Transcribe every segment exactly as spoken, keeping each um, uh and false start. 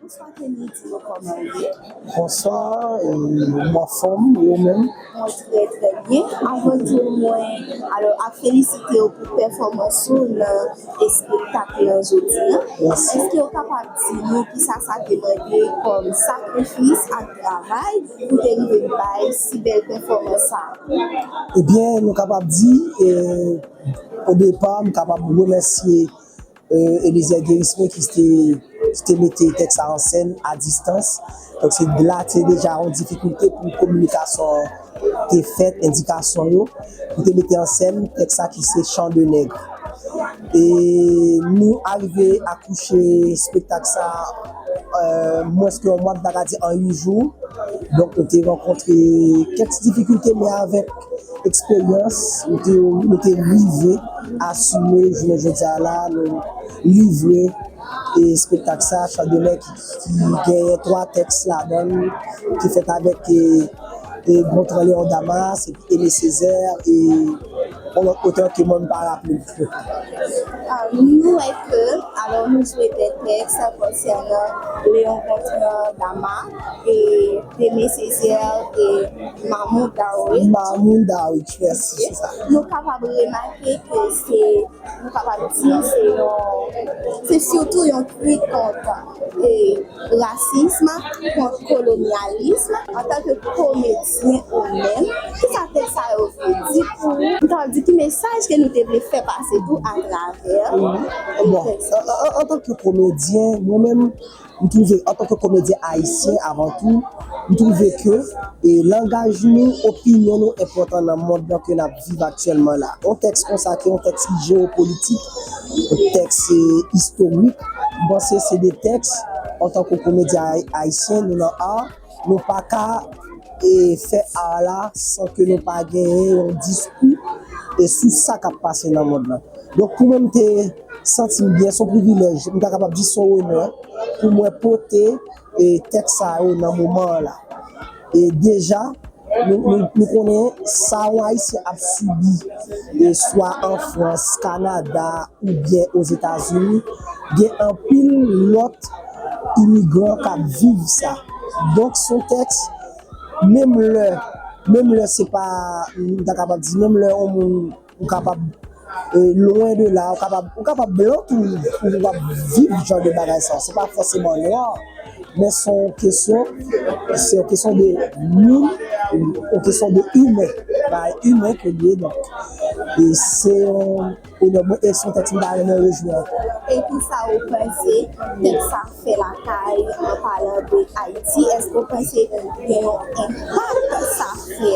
Bonswa Kenny, di nou kòman w ye? Bonswa, e, m anfòm, ou menm? Mwen trè, trè byen. Avan tou, mwen, alò, ap felisite w pou pèfòmans ou nan espektak lan jodi a. Mèsi. Èske w kapab di nou kisa sa te mande kòm sakrifis ak travay pou te rive bay si bèl pèfòmans sa a? Ebyen, nou kapab di, e, o depa, m kapab remèsye e, Eliezer Guérismé ki te, ki te mete tèks sa an sèn a distans. Donk, se la te deja yon difikilte pou kominikasyon te fèt, endikasyon yo, pou te mete an sèn tèks sa ki se Chant de Nègre. E nou arive akouche espektak sa, e, mwens ke yon mwa, m ta ka di an uit jou. Donk, nou te rankontre kèk difikilte, men avèk eksperyans, nou te, nou te rive asime jounen jodi a la, nou livre e espektak sa, Chant de Nègre ki, ki genyen twa tèks ladan l, ki fèt avèk e, e Gontran Léon Damas, epi Aimé Césaire, e yon lòt otè ke mwen m pa raple m. Ah, nou wè ke, alò, nou jwe de tèks konsènan Léon Gontran Damas e Aimé Césaire e Mahmoud Darwich. Mahmoud Darwich, mèsi, se sa. Nou kapab remake ke se, nou kapab di se yon, se sitou yon kri kont e rasism, kont kolonyalism. Antanke komedyen ou menm, kisa tèks sa yo vle di pou ou? M ta di ki mesaj ke nou te vle fè pase tou atravè Bon, tèks? an, an, antanke komedyen, mwen menm, m twouve, antanke komedyen ayisyen avan tou, m twouve ke e langaj nou, opinyon nou enpòtan nan mond lan ke n ap viv aktyèlman la. Yon tèks konsa ki yon tèks ki jewopolitik, yon tèks e, istorik, m panse se de tèks, antanke komedyen ay- ayisyen, nou nan ar, nou pa ka e, fè ar la san ke nou pa genyen yon diskou e, sou sa k ap pase nan mond lan. Donk, pou mwen, m te santi m byen, se yon privilèj, m ta kapab di se yon onè pou mwen pote e, tèks sa yo nan moman an la. E deja, nou, nou, nou konnen sa yon Ayisyen ap sibi, e swa an Frans, Kanada, oubyen Ozetazini, gen anpil lòt imigran k ap viv sa. Donk, se yon tèks, menm lè, menm lè se pa, m ta kapab di, menm lè yon moun ou kapab, e, lwen de la, ou kapab, ou kapab blan tou, ou kapab viv jan de bagay sa. Se pa fòseman nwa, men se yon kesyon, se yon kesyon de moun, yon kesyon de imen. Bagay imen ke l ye, donk. E se yon, e donk, mwen, e se yon tèks m ta renmen rejwe ankò. E kisa ou panse tèks sa fè lakay, an palan de Ayiti? Èske w panse gen yon enpak sa fè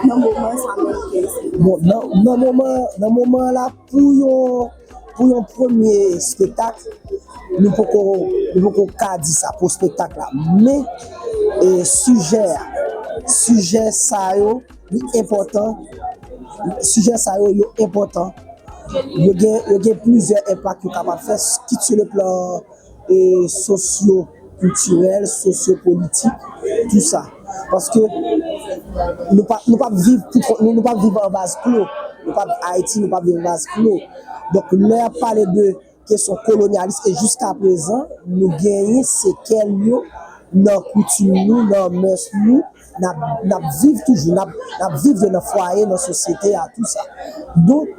nan moman sa menm ke se? Bon, nan, nan moman, nan moman la, pou yon, pou yon premye espektak, nou poko, nou poko ka di sa pou espektak la. Men, e, sijè a, sijè sa yo, li enpòtan. Sijè sa yo, yo enpòtan. Yo gen, yo gen plizyè enpak yo kapab fè, kit sou le plan e, sosyo kiltirèl, sosyo politik, tou sa. Paske nou pa, nou pa viv pou kont nou, nou pa viv an vaz klo. Nou pa, Ayiti, nou pa viv an vaz klo. Donk, lè y ap pale de kesyon kolonyalis, e jiska prezan, nou genyen sekèl yo nan koutim nou, nan mès nou, n ap, n ap viv toujou, n ap, n ap viv yo nan fwaye, nan sosyete a, tou sa. Donk,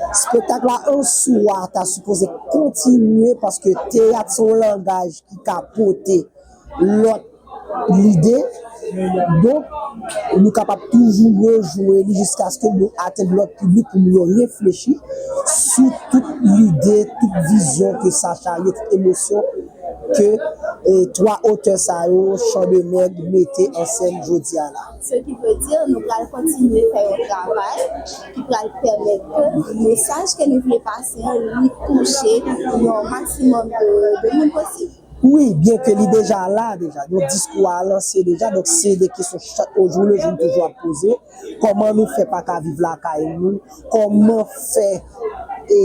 espektak la an swa ta sipoze kontinye paske teyat se yon langaj ki ka pote lòt lide. Donk, nou kapab toujou rejwe li jiskaske nou atenn lòt piblik pou nou yo reflechi sou tout lide, tout vizyon ke sa charye, tout emosyon ke, e, twa otè sa yo, Chan de Nèg, mete an sèn jodi a la. Ce qui veut dire, nou pral kontinye fè yon travay ki pral pèmèt ke mesaj ke nou vle pase an, li touche yon maksimòm de, de moun posib. Wi, byen ke li deja la, deja. Donk, diskou a lanse deja. Donk, se de kesyon chak, o jou le jou, m toujou ap poze. Kòman nou fè pa ka viv lakay nou? Kòman fè, e,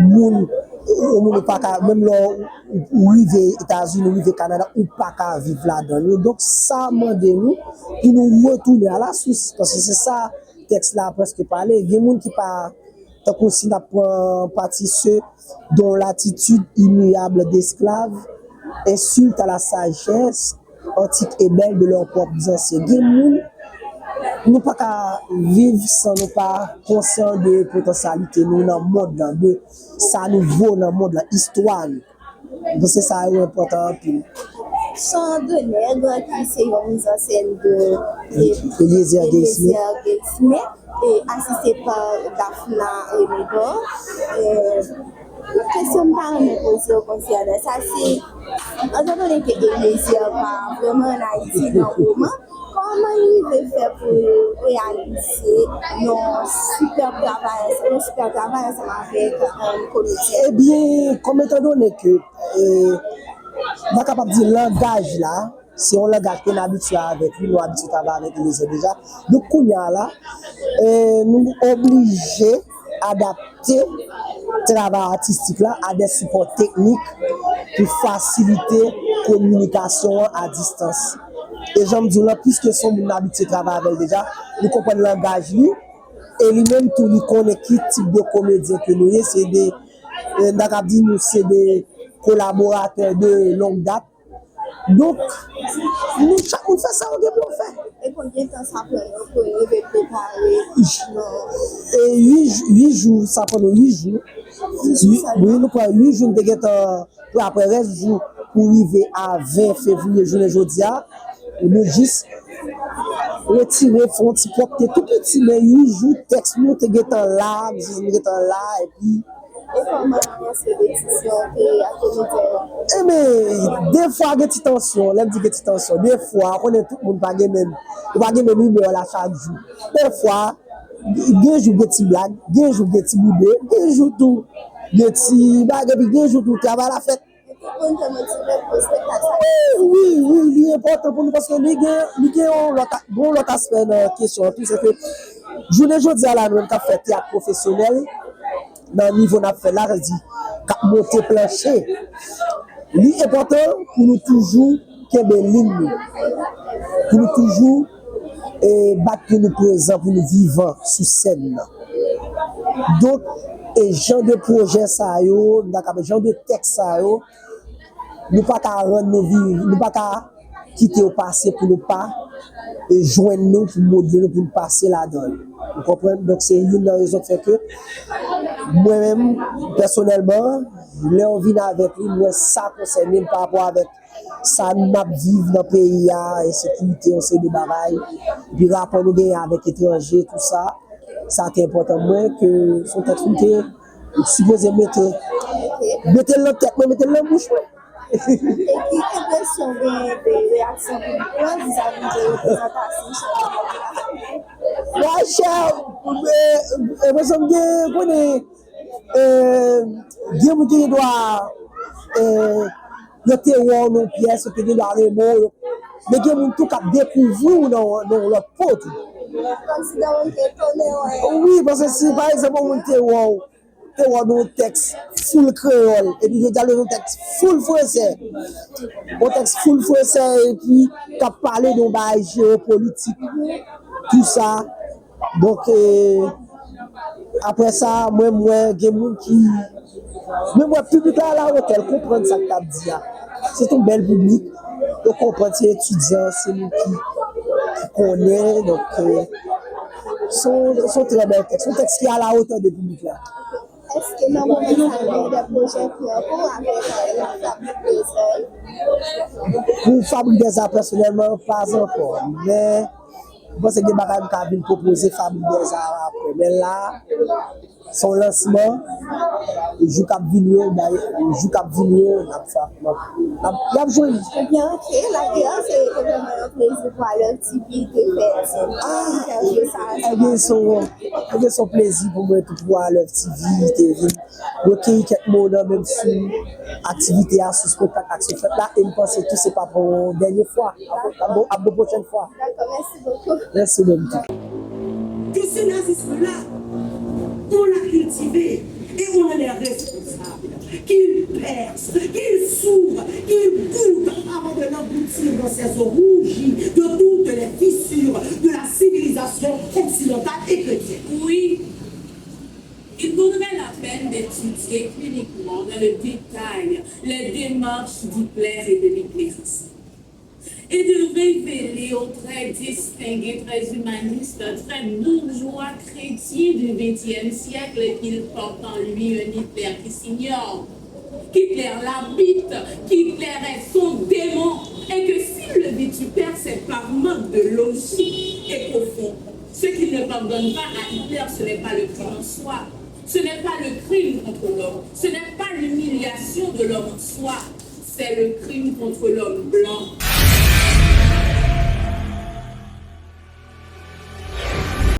moun, yon moun ou pa ka, menm lè ou, ou rive Etazini, ou rive Kanada, ou pa ka viv ladan yo? Donk, sa mande nou pou nou retounen a la sous, paske se sa tèks la prèske pale. Gen moun ki pa, tankou si n ap pran pati se dont l'attitude immuable d'esclave Insulte à la sagesse antique et belle de leurs propres ancêtres. Gen moun, nou pa ka viv san nou pa konsyan de potansyalite nou nan mond lan, de sa nou vo nan mond lan, istwa nou. Donk se sa yo enpòtan anpil. Chan de Nèg ki se yon mizansèn de Eliezer Gay Smith. Eliezer Gay Smith, e asiste pa Daphna Remedor. E kesyon m ta renmen poze w konsènan sa, se, etandone ke Eliezer pa vrèman ann Ayiti nan moman, kòman l rive fè pou reyalize yon sipèb travay, yon sipèb travay ansanm avèk, e, komedyen? Ebyen, kòm etandone ke, e, nou kapab di langaj la, se yon langaj ke n abitye avèk li, nou abitye travay avèk Eliezer deja. Donk, kounye a la, e, nou oblije adapte travay atistik la a de sipò teknik pou fasilite kominikasyon an a distans. E jan m di w lan, piske se yon moun n abitye travay avè l deja, nou konprann langaj li, e li menm tou, li konnen ki tip de komedyen ke nou ye, se de, e, n ta kab di nou se de kolaboratè de long dat. Donk, nou chak moun fè sa yo gen pou yo fè. E konbyen tan sa pran nou pou nou rive prepare? E uit jou, sa pran nou uit jou. Wi, nou pran uit jou, nou te gentan prè, apre rès jou pou rive a ven fevriye, jounen jodi a, nou jis retire, fè yon ti pwòpte tou piti, men uit jou tèks nou te gentan la, egzistans nou gentan la, epi E kòman avanse repetisyon te ak komedyen yo? Ebyen, defwa gen ti tansyon, lè m di gen ti tansyon, defwa, ou konnen tout moun pa gen menm, ou pa gen menm imè w la chak jou. Defwa, gen jou gen ti blag, gen jou gen ti boude, gen jou tou gen ti bagay, epi gen jou tou travay la fèt. Tout moun te motive pou espektak sa. Wi, wi, li enpòtan pou nou paske li gen, li gen yon lòt, yon lòt aspè nan kesyon an tou, se ke jounen jodi a la, nou menm k ap fè teyat pwofesyonèl, nan nivo n ap fè la, sa di k ap monte planche. Li enpòtan pou nou toujou kenbe liy nou, pou nou toujou e, bat pou nou prezan, pou nou vivan sou sèn nan. Donk, e jan de pwojè sa yo, m ta ka, jan de tèks sa yo, nou pa ka rann nou viv, nou pa ka kite yo pase pou nou pa e, jwenn nou, pou modle nou, pou nou pase ladan yo. Ou konprann? Donk, se youn nan rezon k fè ke mwen menm, pèsonèlman, lè yo vin avèk li, m wè sa konsène m pa rapò avèk sa n ap viv nan peyi a, ensekirite, yon seri de bagay. Epi rapò nou genyen avèk etranje, tou sa. Sa te enpòtan mwen ke se yon tèks mwen te sipoze mete, mete l nan tèt mwen, mete l nan bouch mwen. E ki enpresyon w genyen de reyaksyon piblik lan vizavi de reprezantasyon chanpyona? Monchè, e, enpresyon m gen, konnen, e, gen moun ki gen dwa, e, yo te wè w nan yon pyès, yo te gen dwa renmen w, men gen moun tou k ap dekouvri w nan, nan yon lòt po tou. Kòmsi gen moun ki etone wè. Wi, paske si, pa egzanp, yon moun te wè w, te wè w nan yon tèks full kreyòl, epi jodi a l nan yon tèks full fransè, yon tèks full fransè, epi k ap pale de yon bagay jewopolitik, tou sa. Donk, e, apre sa, mwen, m wè gen moun ki, mwen, m wè piblik la alawotè, l konprann sa k t ap di a. Se t yon bèl piblik, yo konprann se etidyan, se moun ki, ki konnen, donk, e, se yon, se yon trè bèl tèks, se yon tèks ki alawotè de piblik la. Èske nan moman sa a, gen de pwojè ki an kou avèk, e, Fabrik Dèzè? Pou Fabrik Dèzè, pèsonèlman, pa ankò. Men, m panse gen bagay m ka vin pwopoze Fabrik Dèzè apre. Men la, se yon lansman. Jou k ap vini yo, bay, jou k ap vini yo, n ap fè, n ap, n ap, y ap jwenn. Ebyen, oke, lage a, se te vrèman yon plezi pou Alèv T V te fè ti entèvyou sa a. Ebyen, se yon, ebyen, se yon plezi pou mwen tou pou Alèv T V te vin rekeyi kèk mo nan menm sou aktivite a, sou espektak ak sou fèt la, e m panse tou se pa pou dènye fwa, ap, ap, ap bon pwochèn fwa. Dakò, mèsi bokou. Mèsi menm tou. Que ce nazisme-là, on l'a cultivé et on en est responsable. Qu'il perce, qu'il souffre, qu'il goûte avant de l'engloutir dans ses os rougis de toutes les fissures de la civilisation occidentale et chrétienne. Oui, une bonne nouvelle la paix peine d'étudier cliniquement dans le détail les démarches d'Hitler et de l'Hitlerisme et de révéler au très distingué, très humaniste, très bourgeois chrétien du vingtième siècle qu'il porte en lui un Hitler qui s'ignore, qu'Hitler l'habite, qu'Hitler est son démon, et que s'il le vitupère, c'est par manque de logique, et qu'au fond, ce qu'il ne pardonne pas à Hitler, ce n'est pas le crime en soi, ce n'est pas le crime contre l'homme, ce n'est pas l'humiliation de l'homme en soi, c'est le crime contre l'homme blanc.